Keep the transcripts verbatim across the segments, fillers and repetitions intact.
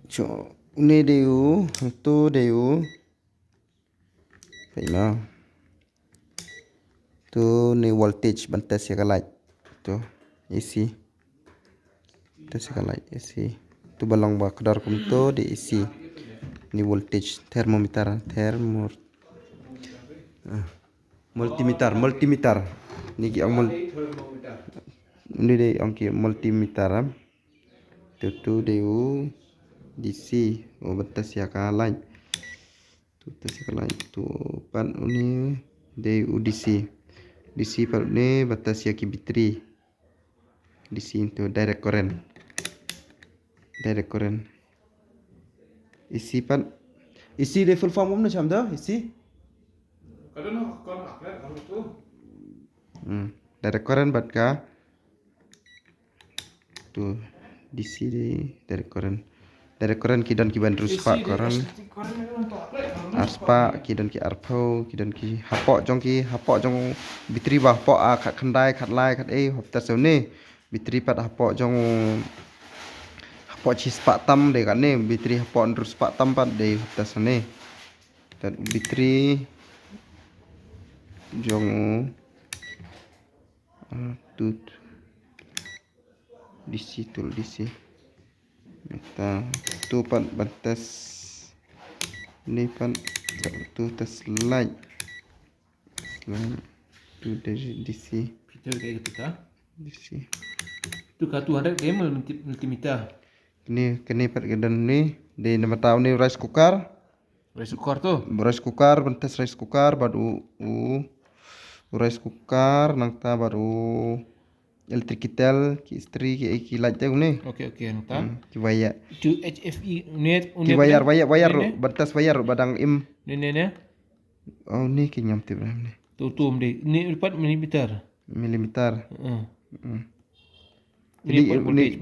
Cho, une dei u, hangto dei u. Peit ma. To ne voltage ban test ïa ka light. To, A C. Test ïa ka light, A C. To ba long ba kdor kumto dei A C. Ni voltage, thermometer, thermo, ah, multimeter, multimeter. Ni ki ong mul-, ni dei ong ki multimeter, am. To, to dei u D C, u ba test ïa ka light. To test ïa ka light, to pat une dei u D C. D C pat une ba test ïa ki battery. D C to direct current. Direct current. A C pat. A C dei full form kumno sham da? A C? Hmm. Direct current bad ka to D C dei direct current. Direct current ki don ki ba hynriew spah current. Ar spah, ki don ki arphew, ki don ki hapoh jong ki, hapoh jong battery ba hapoh, ah, khat khyndai, khat lai, khat ei, hap test une. Battery pat hapoh jong, hapoh shi spah tam dei kane, battery hapoh hynriew spah tam pat dei hap test une. Tad battery jong, ah, to D C, to D C. Mynta to pat ban test. Ni pat to test light. Light to D C. Kita kaei kata ka? D C. To ka two hundred kei multi-, multimeter. Kane, kane pat ka don ne. Dei namar ta une rice cooker. Rice cooker to? Rice cooker, ban test rice cooker bad u, u, u rice cooker, nangta bad u electric kettle, ki istri, ki, ki light te une. Okay, okay, nangta. Hmm, ki wire. To H F E, une, une, ki wire, wire, wire ruh, ban test wire ruh ba dang im. Ne, ne, ne. Oh, ne ki ngam tip ne. To, to, um dei. Ne pat millimeter. Millimeter. Hmm. Hmm. Kane,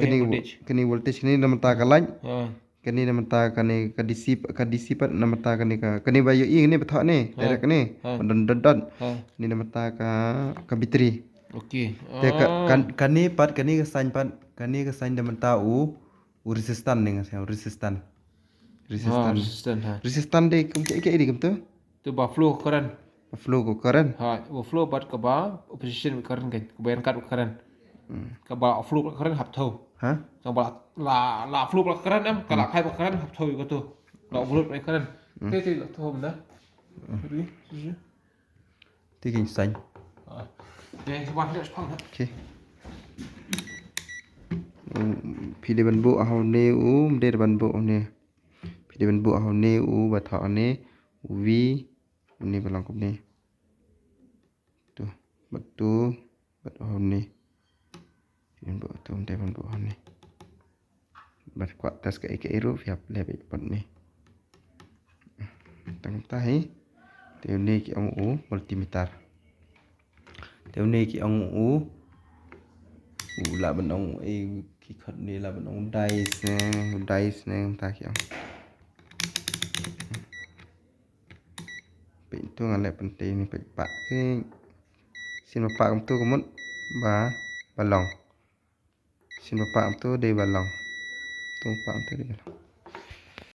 kane voltage, kane namar ta ka light. Ha. Kane namar ta kane ka D C, ka D C pat namar ta kane ka, kane ba ïohi kane ba thoh ne, ha, direct ne, ha, ba don dot dot. Ha. Kane namar ta ka, ka battery. Okay. Te ka, ah, kan, kane pat, kane ka sign pat, kane ka sign namar ta u, u resistant ne nga sa, u resistant. Resistant. Ha, resistant, ha. Resistant dei kum kaei kaei dei kumto? To ba flow current. Ba flow ka current. Ha, ba flow bad kaba opposition current kan, kaba ïaid kat current. Hmm. Kaba flow current hap thew. Ha? Kaba la, la flow current em, ka la, hmm, kai current hap thew ïa kato. La overload current. Hmm. Te, te, la thew na. Hmm. Te kin sign. Ah. Te, wan, let's pang na. Okay. Um, phi dei ban buh ha une, um, dei ban buh ha une. Phi dei ban buh ha une, u ba thoh ha une, u V, une ba long kumne. To, bad to, bad ha une. Phi dei ban buh to, um, dei ban buh ha une. Bad kwah test kaei kaei ruh, phi hap leh beit pat ne. Tang ta hi. Te une ki ong u multimeter. Te une ki ong u, u lah ban ong, eh, ki khot ne lah ban ong dice ne, dice ne, ta ki ong. Peit to nga leh pynte ne peit pah ki. Sien ba pah kumto ka mut ba, ba long. Sien ba pah kumto dei ba long. To pah kumto dei ba long.